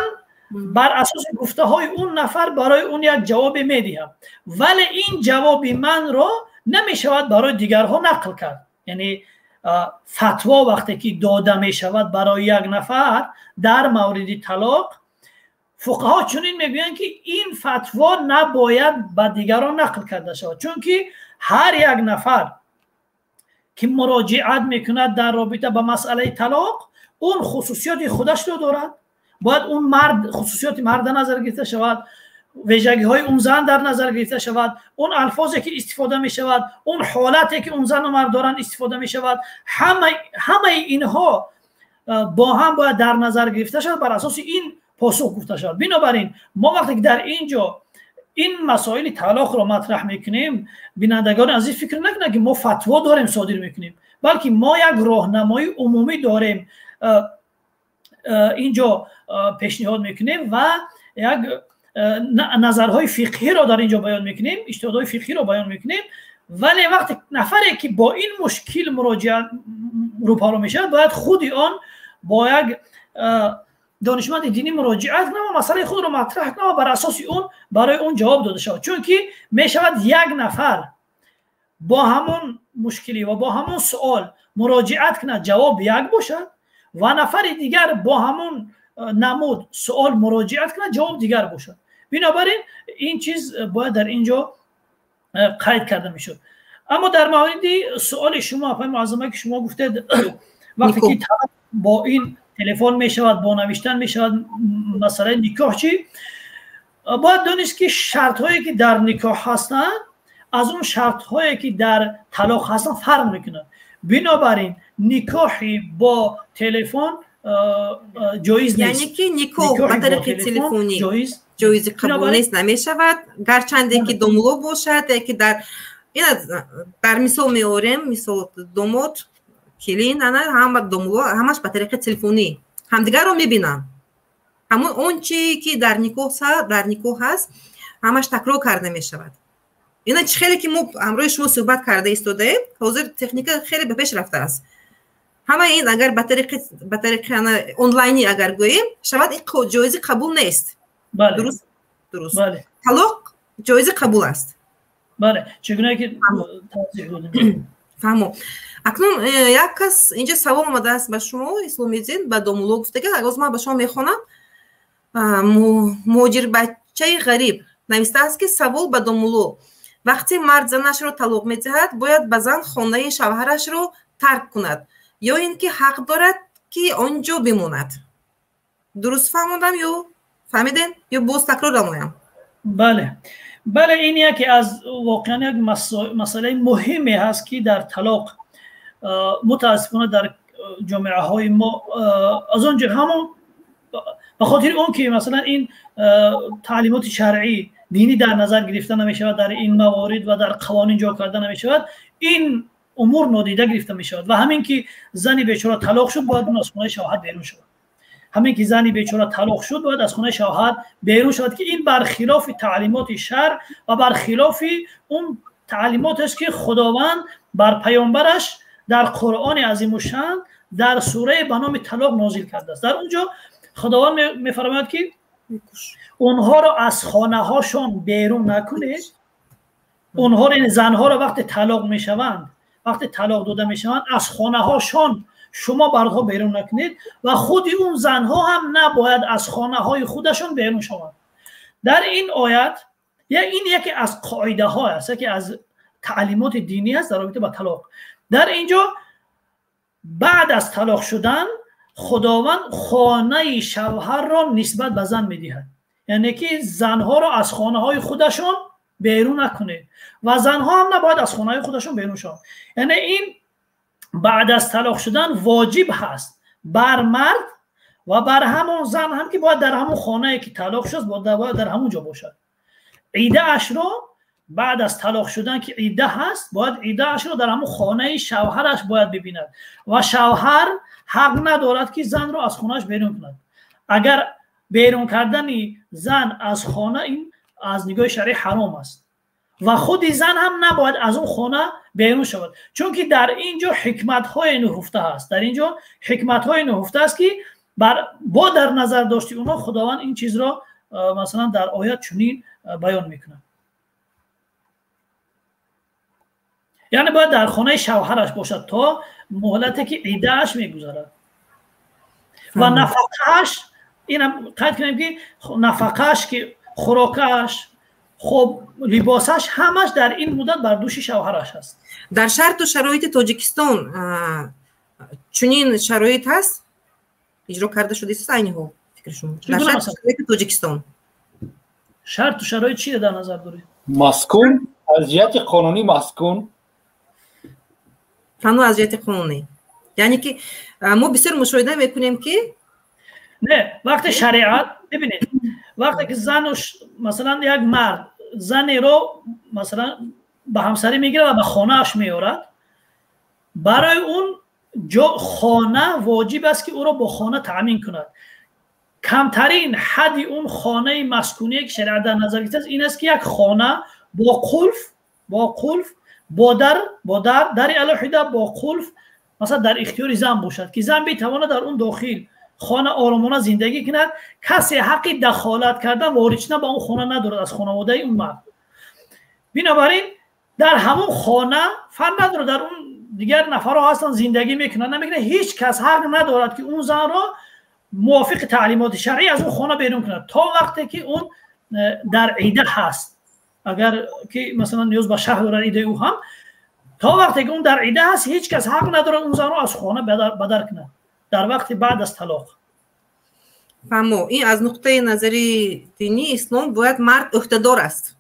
Speaker 2: бар асоси гуфтаҳои он нафар барои он як ҷавобе медиҳам, вале ин ҷавоби манро намешавад барои дигарҳо нақл кард. Яъне фатво вақте ки дода мешавад барои як нафар дар мавриди талоқ, фуқаҳо чунин мегӯянд, ки ин фатво набояд ба дигарон нақл карда шавад, чунки ҳар як нафар ки муроҷиат мекунад дар робита ба масъалаи талоқ, он хусусиёти худашро дорад. Бояд он мард, хусусиёти мард дар назар гирифта шавад, вижагиҳои он зан дар назар гирифта шавад, он алфозе ки истифода мешавад, он ҳолате ки он зану мард доранд истифода мешавад. Ҳамаи инҳо бо ҳам бояд дар назар гирифта шавад, бар асоси ин посух гуфта шавад. Бинобар ин мо вақте ки дар ин ҷо ин масоили талоқро матраҳ мекунем, бинандагони азиз фикр накунанд, ки мо фатво дорем содир мекунем, балки мо як роҳнамои умумӣ дорем ин ҷо пешниҳод мекунем ва як назарҳои фиқҳиро дар ин ҷо баён мекунем, иҷтиҳодҳои фиқҳиро баён мекунем. Вале вақте нафаре ки бо ин мушкил муроҷиат рӯпарӯ мешавад, бояд худи он бо як донишманди динӣ муроҷиат кунад ва масъалаи худро матраҳ кунад ва бар асоси он барои он ҷавоб дода шавад, чунки мешавад як нафар бо ҳамон мушкилӣ ва бо ҳамон суол муроҷиат кунад, ҷавоб як бошад, ва нафари дигар бо ҳамон намуд суол муроҷиат кунад, ҷавоб дигар бошад. Бинобар ин ин чиз бояд дар ин ҷо қайд карда мешуд. Аммо дар мавриди суоли шумо, апаи Муаззама, ки шумо гуфтед, вақте ки бо ин телефон мешавад, бо навиштан мешавад, масъалаи никоҳ чӣ? Бояд донист, ки шартҳое ки дар никоҳ ҳастанд, аз он шартҳое ки дар талоқ ҳастанд фарқ мекунад. Бинобар ин никоҳи бо телефон ҷоиз нест.
Speaker 1: Яъне ки никоҳ ба тариқи телефонӣ
Speaker 2: ҷоиз
Speaker 1: Ҷоизи қабул нест, намешавад, гарчанде ки домуло бошад, яке дар ина дар мисол меорем, мисол домод, келин, ана ҳама домуло ҳамаш ба тариқи телефонӣ ҳамдигарро мебинанд. Ҳамон он чи ки дар никоҳ ҳаст, ҳамаш такрор карда мешавад. Ина чӣ хеле ки мо ҳамроҳи шумо суҳбат карда истодаем, ҳозир техника хеле ба пеш рафтааст. Ҳама ин агар ба тариқи онлайнӣ агар гӯем, шавад, ин ҷоизи қабул нест. Дуруст, дуруст. Талоқ ҷоизи қабул аст.
Speaker 2: Бале, чӣ гуна ки тавзеҳ додем.
Speaker 1: Фаҳмо. Акнун як кас инҷа савол омадааст ба шумо, Исломиддин, ба домулло гуфтага, агоз ман ба шумо мехонам. Муҳоҷирбачаи ғариб навистааст, ки савол ба домулло: вақте мард занашро талоқ медиҳад, бояд ба зан хонаи шавҳарашро тарк кунад ё ин ки ҳақ дорад, ки он ҷо бимонад? Дуруст фаҳмодам ё фаҳмидем, ё боз такрор намоям?
Speaker 2: Бале, ин яке аз воқеан як масъалаи муҳиме ҳаст, ки дар талоқ мутаассифона дар ҷомеаҳои мо аз он ҷо ҳамон ба хотири он ки масалан ин таълимоти шаръӣ, динӣ дар назар гирифта намешавад, дар ин маворид ва дар қавонин ҷо карда намешавад, ин умур нодида гирифта мешавад. Ва ҳамин ки зани бечора талоқ шуд, бояд аз хонаи шавҳар берун шавад. Ҳамин ки зани бечора талоқ шуд, бояд аз хонаи шавҳар берун шавад, ки ин бархилофи таълимоти шаръ ва бархилофи он таълимот аст, ки Худованд бар паёмбараш дар Қуръони азимушшаън дар сурае ба номи Талоқ нозил кардааст. Дар он ҷо Худованд мефармояд, ки онҳоро аз хонаҳошон берун накунед. Онҳоро, яъне занҳоро, вақте талоқ мешаванд, вақте талоқ дода мешаванд, аз хонаҳошон шумо мардҳо берун накунед ва худи он занҳо ҳам набояд аз хонаҳои худашон берун шаванд. Дар ин оят ин яке аз қоидаҳо аст, яке аз таълимоти динӣ аст дар робита ба талоқ. Дар ин ҷо баъд аз талоқ шудан Худованд хонаи шавҳарро нисбат ба зан медиҳад, яъне ки занҳоро аз хонаҳои худашон берун накунед ва занҳо ҳам набояд аз хонаҳои худашон берун шаванд. Яъне ин баъд аз талоқ шудан воҷиб ҳаст бар мард ва бар ҳамон зан ҳам, ки бояд дар ҳамон хонае ки талоқ шуд, бояд дар ҳамон ҷо бошад. Идаашро баъд аз талоқ шудан, ки ида ҳаст, бояд идаашро дар ҳамон хонаи шавҳараш бояд бибинад ва шавҳар ҳақ надорад, ки занро аз хонааш берун кунад. Агар берун кардани зан аз хона, ин аз нигоҳи шаръӣ ҳаром аст ва худи зан ҳам набояд аз он хона берун шавад, чунки дар ин ҷо ҳикматҳое нуҳуфта ҳаст. Дар ин ҷо ҳикматҳое нуҳуфта аст, ки бо дар назар дошти онҳо Худованд ин чизро масалан дар оят чунин баён мекунад. Яъне бояд дар хонаи шавҳараш бошад то муҳлате ки идааш мегузарад ва нафақааш, инам қайд кунем, ки нафақааш, ки хӯрокааш, хоб, либосаш, ҳамаш дар ин муддат бар дӯши шавҳараш аст.
Speaker 1: Дар шарту шароити Тоҷикистон чунин шароит ҳаст, иҷро карда шудааст айни ҳол, фикри шумо, дар шарту шароити Тоҷикистон?
Speaker 2: Шарту шароит чиро дар назар доред?
Speaker 3: Маскун, аз ҷиҳати қонунӣ маскун.
Speaker 1: Танҳо аз ҷиҳати қонунӣ, яъне ки мо бисёр мушоҳида мекунем, ки
Speaker 2: Не, вақте шариат, бибинед, вақте ки зану, масалан, як мард занеро, масалан, ба ҳамсарӣ мегирад ва ба хонааш меорад, барои он хона воҷиб аст, ки ӯро бо хона таъмин кунад. Камтарин ҳадди он хонаи маскуние, ки шариат дар назар гирифтааст, ин аст, ки як хона бо қулф, бо дар, дари алоҳида, бо қулф, масалан, дар ихтиёри зан бошад, ки зан битавонад дар он дохил хона оромона зиндагӣ кунад. Касе ҳаққи дахолат кардан, ворид шудан ба он хона надорад аз хонаводаи он мард. Бинобар ин дар ҳамон хона фарқ надорад, дар он дигар нафарҳо ҳастанд, зиндагӣ мекунанд, намекунанд, ҳеҷ кас ҳақ надорад, ки он занро мувофиқи таълимоти шаръӣ аз он хона берун кунад то вақте ки он дар ида ҳаст. Агар ки масалан ниёз ба шарҳ дорад идаи ӯ ҳам, то вақте ки он дар ида ҳаст, ҳеҷ кас ҳақ надорад он занро аз хона бадар кунад дар вақти баъд аз талоқ.
Speaker 1: Фаҳмо, ин аз нуқтаи назари дини ислом бояд мард ӯҳдадор аст.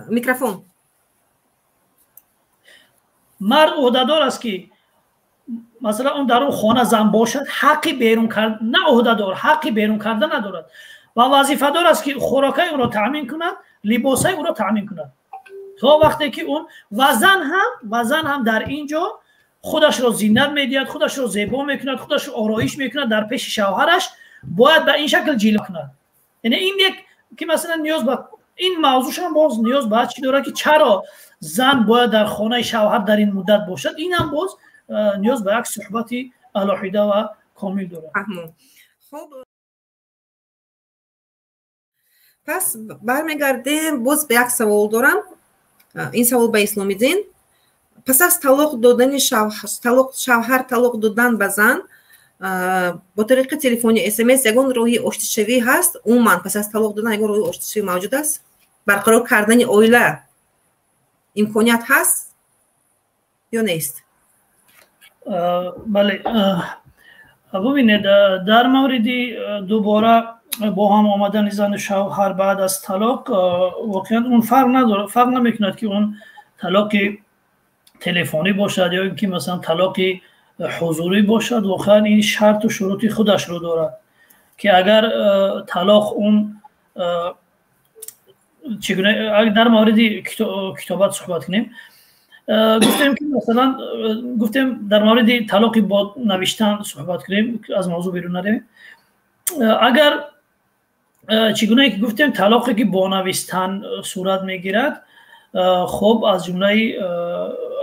Speaker 1: Микрофон.
Speaker 2: Мард ӯҳдадор аст, ки Масалан, он дар он хона зан бошад, ҳаққи берун кард на ӯҳдадор, ҳаққи берун карда надорад ва вазифадор аст, ки хӯрокаи ӯро таъмин кунад, либосаи ӯро таъмин кунад то вақте ки он ва зан ҳам дар ин ҷо худашро зинат медиҳад, худашро зебо мекунад, худашро ороиш мекунад, дар пеши шавҳараш бояд ба ин шакл ҷилва кунад. Яъне ин як ки масалан ниёз ба ин мавзӯшам боз ниёз ба чӣ дорад, ки чаро зан бояд дар хонаи шавҳар дар ин муддат бошад, инам боз ниёз ба як суҳбати алоҳида ва комил дорад.
Speaker 1: Хуб, пас бармегардем, боз ба як савол дорам. Ин савол ба Исломиддин. Пас аз талоқ додани шавҳар, талоқ додан ба зан бо тариқи телефони, СМС, ягон роҳи оштишавӣ ҳаст? Умуман, пас аз талоқ додан ягон роҳи оштишавӣ мавҷуд аст? Барқарор кардани оила имконият ҳаст ё нест?
Speaker 2: Бале, бубинед, дар мавриди дубора бо ҳам омадани зану шавҳар баъд аз талоқ, воқеан он фарқ надорад, фарқ намекунад, ки он талоқи телефонӣ бошад ё ин ки масалан талоқи ҳузурӣ бошад. Воқеан ин шарту шурути худашро дорад, ки агар талоқ он чигуна, дар мавриди китобат суҳбат кунем, гуфтем ки масалан гуфтем дар мавриди талоқи бо навиштан суҳбат кунем, аз мавзӯъ берун наравем. Агар чӣ гунае ки гуфтем, талоқе ки бо навистан сурат мегирад, хуб, аз ҷумлаи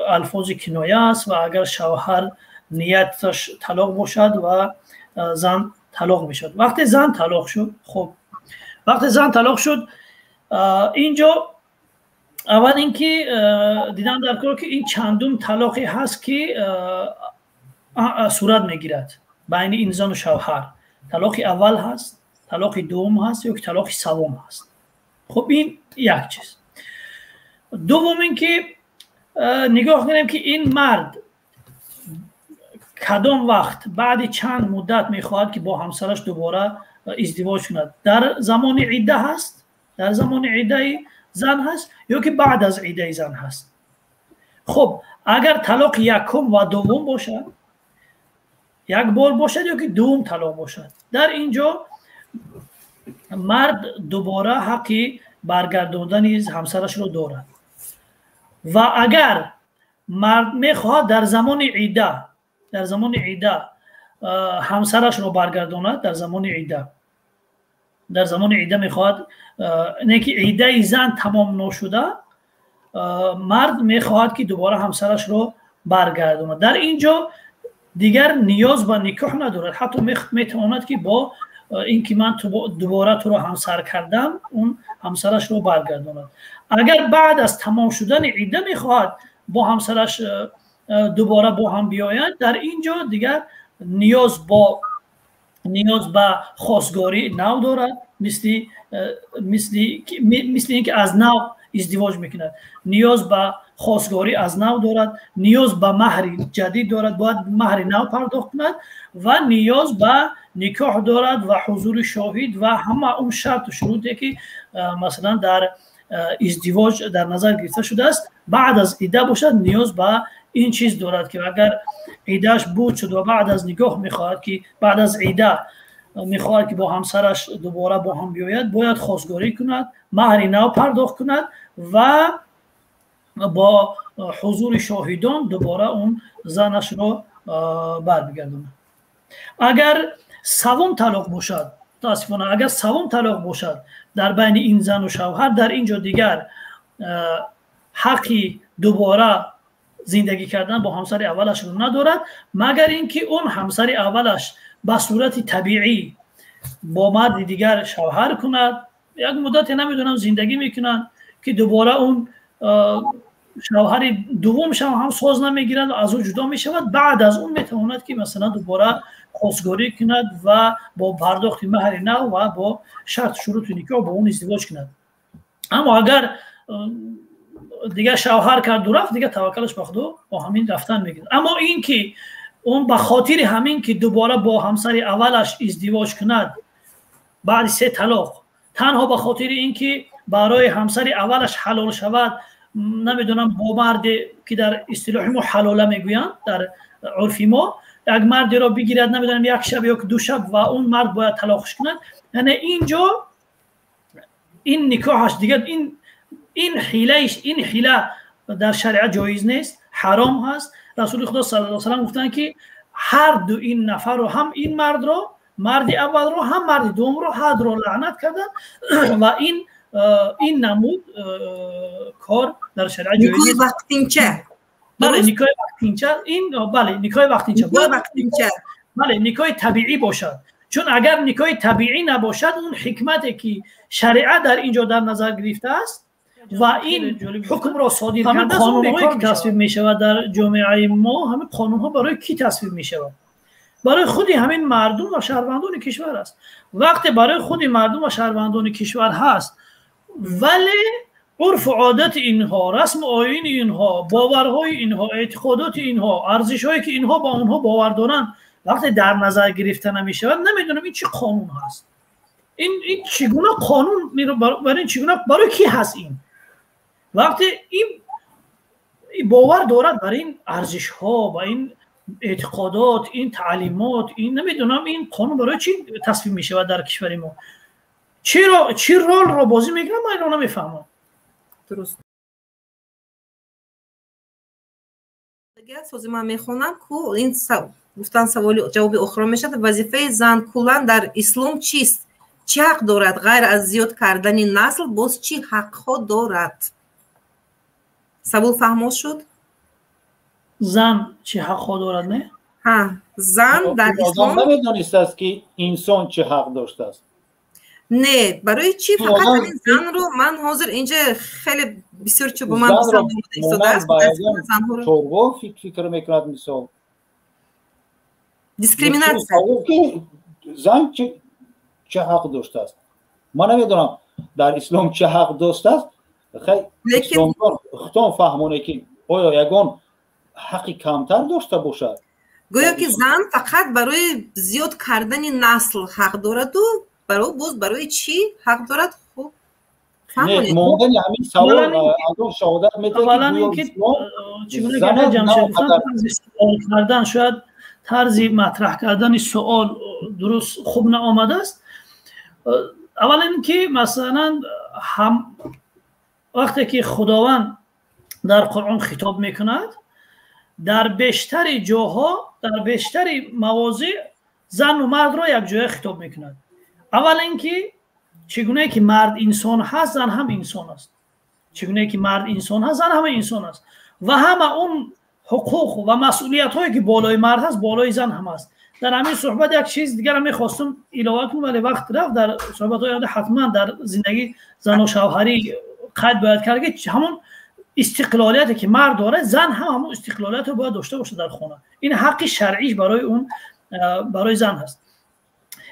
Speaker 2: алфози киноя аст ва агар шавҳар нияташ талоқ бошад ва зан талоқ мешавад. Вақте зан талоқ шуд, хуб, вақте зан талоқ шуд, инҷо аввал ин ки дидан дар кор, ки ин чандум талоқе ҳаст, ки сурат мегирад байни ин зану шавҳар. Талоқи аввал ҳаст, талоқи дуввум ҳаст ё ки талоқи саввум ҳаст? Хуб, ин як чиз. Дуввум ин ки нигоҳ кунем, ки ин мард кадом вақт, баъди чанд муддат мехоҳад, ки бо ҳамсараш дубора издивоҷ кунад. Дар замони идда ҳаст, дар замони иддаи зан ҳаст ё ки баъд аз иддаи зан ҳаст? Хуб, агар талоқи якум ва дуввум бошад, як бор бошад ё ки дуввум талоқ бошад, дар ин ҷо мард дубора ҳаққи баргардондани ҳамсарашро дорад. Ва агар мард мехоҳад дар замони идда, дар замони идда ҳамсарашро баргардонад, дар замони идда мехоҳад, не ки иддаи зан тамом ношуда мард мехоҳад, ки дубора ҳамсарашро баргардонад, дар ин ҷо дигар ниёз ба никоҳ надорад. Ҳатто метавонад, ки бо ин ки ман дубора туро ҳамсар кардам, он ҳамсарашро баргардонад. Агар баъд аз тамом шудани идда мехоҳад бо ҳамсараш дубора бо ҳам биёяд, дар ин ҷо дигар ниёз ба хостгорӣ нав дорад, мисли ин ки аз нав издивоҷ мекунад, ниёз ба хостгорӣ аз нав дорад, ниёз ба маҳри ҷадид дорад, бояд маҳри нав пардохт кунад ва ниёз ба никоҳ дорад ва ҳузури шоҳид ва ҳама он шарту шуруте, ки масалан дар издивоҷ дар назар гирифта шудааст. Баъд аз идда бошад, ниёз ба ин чиз дорад, ки агар иддааш буд шуд ва баъд аз никоҳ мехоҳад, ки баъд аз идда мехоҳад, ки бо ҳамсараш дубора бо ҳам биёяд, бояд хостгорӣ кунад, маҳри нав пардохт кунад ва бо ҳузури шоҳидон дубора он занашро бармегардонад. Агар саввум талоқ бошад, мутаассифона, агар саввум талоқ бошад дар байни ин зану шавҳар, дар ин ҷо дигар ҳаққи дубора зиндагӣ кардан бо ҳамсари аввалашро надорад, магар ин ки он ҳамсари аввалаш ба сурати табиӣ бо марди дигар шавҳар кунад, як муддате, намедонам, зиндагӣ мекунанд, ки дубора он шавҳари дуввумшам ҳам соз намегирад, аз ӯ ҷудо мешавад. Баъд аз он метавонад, ки масалан дубора хостгорӣ кунад ва бо пардохти маҳри нав ва бо шарту шурути никоҳ бо он издивоҷ кунад. Аммо агар дигар шавҳар карду рафт, дигар таваккалаш ба Худо, бо ҳамин рафтан мегирад. Аммо ин ки он ба хотири ҳамин ки дубора бо ҳамсари аввалаш издивоҷ кунад баъди се талоқ, танҳо ба хотири ин ки барои ҳамсари аввалаш ҳалол шавад, намедонам, бо марде ки дар истилоҳи мо ҳалола мегӯянд, дар урфи мо. як мардеро бигирад, намедонам, як шаб ё ду шаб, ва он мард бояд талоқш кунад. Яъне инҷо ин никоҳаш дигар ин ҳилаиш, ин ҳила дар шариат ҷоиз нест, ҳаром ҳаст. Расули Худо саллаллоҳу алайҳи васаллам гуфтанд, ки ҳар ду ин нафарро, ҳам ин мардро, марди аввалро, ҳам марди дуввумро, ҳар дуро лаънат карданд ва ин намуд кор дар шариат ҷоиз
Speaker 1: нест. Вақтинча.
Speaker 2: Бале, никоҳи вақтинча, ин бале, никоҳи вақтинча.
Speaker 1: Вақтинча.
Speaker 2: Бале, никоҳи табиӣ бошад. Чун агар никоҳи табиӣ набошад, он ҳикмате ки шариат дар инҷо дар назар гирифтааст ва ин ҳукмро содир кардааст, қонунҳое ки тасвиб мешавад дар ҷомеаи мо, ҳамин қонунҳо барои кӣ тасвиб мешавад? Барои худи ҳамин мардум ва шаҳрвандони кишвар аст. Вақте барои худи мардум ва шаҳрвандони кишвар ҳаст, вале урфу одати инҳо, расму оини инҳо, боварҳои инҳо, эътиқодоти инҳо, арзишҳое ки инҳо ба онҳо бовар доранд, вақте дар назар гирифта намешавад, намедонам ин чӣ қонун ҳаст. Ин чӣ гуна қонун, барои чӣ гуна, барои кӣ ҳаст ин? Вақте ин бовар дорад бар ин арзишҳо, ба ин эътиқодот, ин таълимот, ин намедонам ин қонун барои чӣ тасвиб мешавад дар кишвари мо? Чиро, чӣ ролро бозӣ мекунад, ман инро намефаҳмам.
Speaker 1: Дуруст. Сози ман мехонам, ку ин гуфтан саволи ҷавоби охирон мешавад. Вазифаи зан куллан дар ислом чист? Чӣ ҳақ дорад ғайр аз зиёд кардани насл, боз чӣ ҳақҳо дорад? Савол фаҳмо шуд?
Speaker 2: Зан чӣ ҳақҳо дорад, не?
Speaker 1: Ҳа, зан дар ислом
Speaker 3: намедонистааст, ки инсон чӣ ҳақ доштааст.
Speaker 1: Не, барои чӣ фақат ҳамин занро ман ҳозир инҷа хеле бисёр чӣ ба ман писанд омода истодааст.
Speaker 3: Чорво фикр мекунад, мисол.
Speaker 1: Дискриминатсия.
Speaker 3: Зан чӣ ҳақ доштааст? Ман намедонам дар ислом чӣ ҳақ доштааст. Худтон фаҳмоне, ки оё ягон ҳаққи камтар дошта бошад?
Speaker 1: Гӯё ки зан фақат барои зиёд кардани насл ҳақ дораду боз барои чӣ ҳақ дорад? Хуб,
Speaker 3: мондани ҳамин савол аз он шаҳодат медиҳад,
Speaker 2: ки суол кардан, шояд тарзи матраҳ кардани суол дуруст хуб наомадааст. Аввалан ин ки масалан ҳам вақте ки Худованд дар Қуръон хитоб мекунад, дар бештари ҷоҳо, дар бештари мавозеъ зану мардро якҷоя хитоб мекунад. Аввал ин ки чӣ гунае ки мард инсон ҳаст, зан ҳам инсон аст. Чӣ гунае ки мард инсон ҳаст, зан ҳам инсон аст. Ва ҳама он ҳуқуқ ва масъулиятҳое ки болои мард ҳаст, болои зан ҳам аст. Дар ҳамин суҳбат як чиз дигарам мехостум илова кунам, вале вақт рафт. Дар суҳбатҳои оянда ҳатман дар зиндагӣ зану шавҳарӣ қайд бояд кард, ки ҳамон истиқлолияте ки мард дорад, зан ҳам ҳамон истиқлолиятро бояд дошта бошад дар хона. Ин ҳаққи шаръиш барои он, барои зан ҳаст.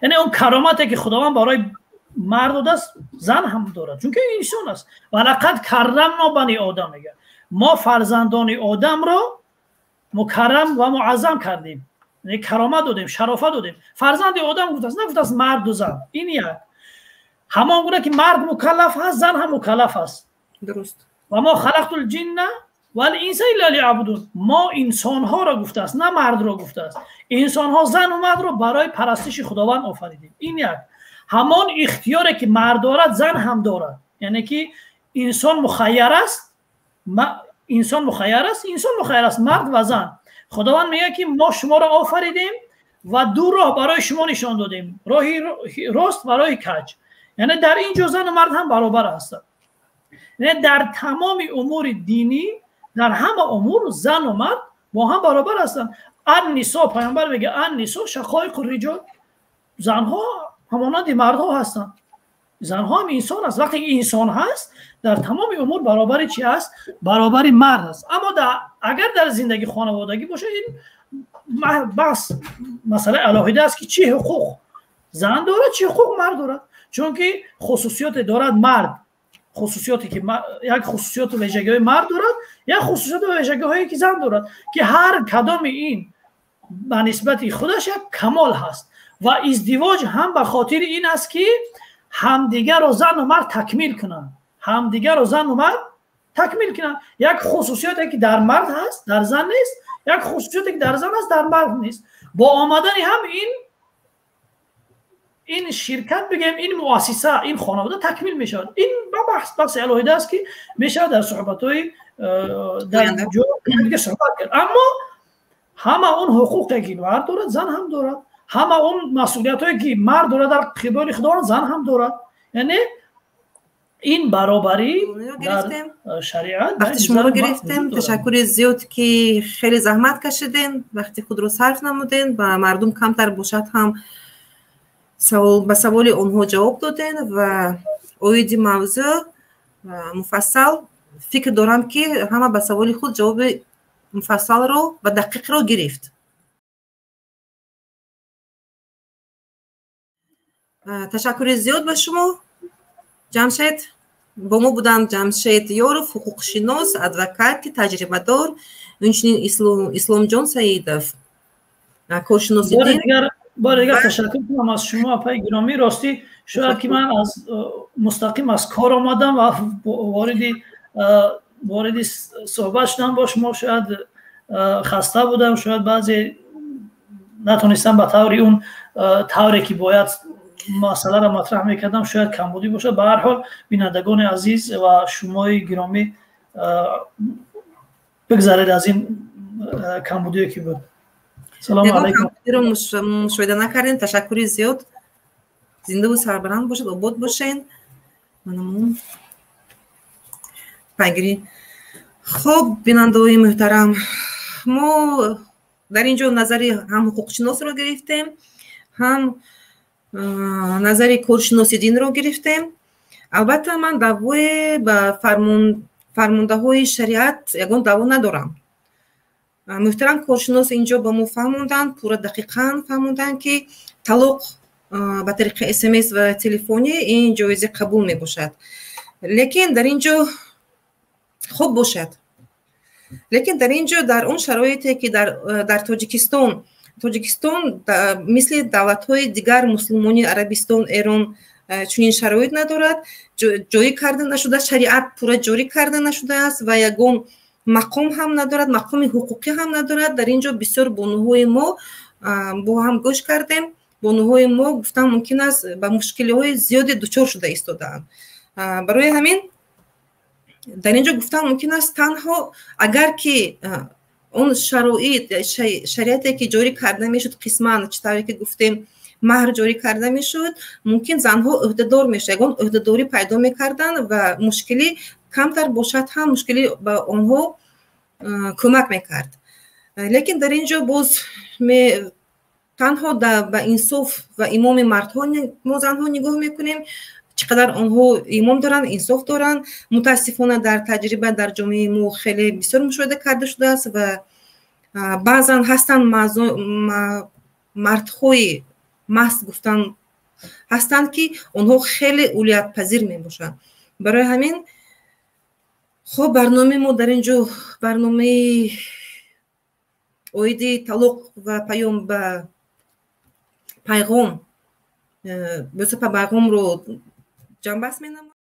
Speaker 2: Яъне он каромате ки Худованд барои мард додааст, зан ҳам дорад, чунки инсон аст. Ва лақад каррамно бани одам мегӯяд, мо фарзандони одамро мукаррам ва муаззам кардем, яъне каромат додем, шарофат додем. Фарзанди одам гуфтааст, нагуфтааст марду зан. Ин як. Ҳамон гуна ки мард мукаллаф ҳаст, зан ҳам мукаллаф аст.
Speaker 1: Дуруст.
Speaker 2: Ва мо халақту лҷинна вал-инса илла лиябудун. Мо инсонҳоро гуфтааст, на мардро гуфтааст. Инсонҳо зану мардро барои парастиши Худованд офаридем. Ин як. Ҳамон ихтиёре ки мард дорад, зан ҳам дорад. Яъне ки инсон мухайяр аст, инсон мухайяр аст, инсон мухайяр аст, мард ва зан. Худованд мегӯяд, ки мо шуморо офаридем ва ду роҳ барои шумо нишон додем, роҳи рост ва роҳи каҷ. Яъне дар ин ҷо зану мард ҳам баробар ҳастанд. Яъне дар тамоми умури динӣ, дар ҳама умур зану мард бо ҳам баробар ҳастанд. Ан-нисо, паёмбар мегӯяд, ан-нисо шақоиқу риҷол. Занҳо ҳамонанди мардҳо ҳастанд. Занҳо ҳам инсон аст. Вақте ки инсон ҳаст, дар тамоми умур баробари чӣ аст? Баробари мард аст. Аммо агар дар зиндагии хонаводагӣ бошад, ин баҳс масъалаи алоҳида аст, ки чӣ ҳуқуқ зан дорад, чӣ ҳуқуқ мард дорад. Чунки хусусиёте дорад мард, хусусиёте ки як хусусиёту вижагиҳои мард дорад, як хусусиёту вижагиҳое ки зан дорад, ки ҳар кадоми ин ба нисбати худаш як камол ҳаст. Ва издивоҷ ҳам ба хотири ин аст, ки ҳамдигарро зану мард такмил кунанд, ҳамдигарро зану мард такмил кунанд. Як хусусиёте ки дар мард ҳаст, дар зан нест, як хусусиёте ки дар зан ҳаст, дар мард нест. Бо омадани ҳам ин ширкат бигем, ин муассиса, ин хонавода такмил мешавад. Ин баҳси алоҳида аст, ки мешавад дар суҳбатҳои дар ҷо суҳбат кард. Аммо ҳама он ҳуқуқе ки мард дорад, зан ҳам дорад. Ҳама он масъулиятҳое ки мард дорад дар қиболи Худованд, зан ҳам дорад. Яъне ин баробарӣ дар шариат.
Speaker 1: Вақти шуморо гирифтем. Ташаккури зиёд, ки хеле заҳмат кашидем, вақти худро сарф намудем ва мардум камтар бошад ҳам ба саволи онҳо ҷавоб додем ва оиди мавзӯъ муфассал фикр дорам, ки ҳама ба саволи худ ҷавоби муфассалро ва дақиқро гирифт. Ташаккури зиёд ба шумо, Ҷамшед. Бо мо буданд Ҷамшед Ёров, ҳуқуқшинос, адвокати таҷрибадор, инчунин Исломҷон Саидов, коршиноси дин.
Speaker 2: Бори дигар ташаккур кунам аз шумо, апаи гиромӣ. Ростӣ, шояд ки ман аз мустақим аз кор омадам ва вориди суҳбат шудам бо шумо, шояд хаста будам, шояд баъзе натонистам ба таври он тавре ки бояд масъаларо матраҳ мекардам, шояд камбудӣ бошад. Ба ҳар ҳол, бинандагони азиз ва шумои гиромӣ, бигзаред аз ин камбудие ки буд. Салому алайкум.
Speaker 1: Мушоҳида накардем. Ташаккури зиёд. Зиндаву сарбаланд бошед, обод бошед. Пайгирӣ. Хуб, бинандаҳои муҳтарам, мо дар ин ҷо назари ҳам ҳуқуқшиносро гирифтем, ҳам назари коршиноси динро гирифтем. Албатта, ман даъвое ба фармондаҳои шариат ягон даъво надорам. Муҳтарам коршинос инҷо ба мо фаҳмонданд, пурра дақиқан фаҳмонданд, ки талоқ ба тариқи смс ва телефонӣ ин ҷоизи қабул мебошад. Лекин дар ин ҷо хуб бошад, лекин дар ин ҷо дар он шароите ки дар Тоҷикистон мисли давлатҳои дигар мусулмонии Арабистон, Эрон чунин шароит надорад, ҷорӣ карда нашуда, шариат пурра ҷорӣ карда нашудааст ва ягон мақом ҳам надорад, мақоми ҳуқуқӣ ҳам надорад. Дар ин ҷо бисёр бонуҳои мо, бо ҳам гӯш кардем, бонуҳои мо, гуфтан мумкин аст, ба мушкилиҳои зиёде дучор шуда истодаанд. Барои ҳамин дар ин ҷо гуфтан мумкин аст, танҳо агар ки он шароит, шариате ки ҷорӣ карда мешуд, қисман, чӣ тавре ки гуфтем, маҳр ҷорӣ карда мешуд, мумкин занҳо ӯҳдадор мешуд, ягон ӯҳдадорӣ пайдо мекарданд ва мушкилӣ камтар бошад ҳам мушкилӣ ба онҳо кӯмак мекард. Лекин дар ин ҷо боз танҳо ба инсоф ва имоми мардҳо мо занҳо нигоҳ мекунем, чӣ қадар онҳо имон доранд, инсоф доранд. Мутаассифона, дар таҷриба дар ҷомеаи мо хеле бисёр мушоҳида карда шудааст ва баъзан ҳастанд мардҳои маст, гуфтан ҳастанд, ки онҳо хеле улиятпазир мебошанд. Барои ҳамин, хуб, барномаи мо дар ин ҷо, барномаи оиди талоқ ва паём ба пайғом, бисёр пайғомро ҷамъбаст менамоям.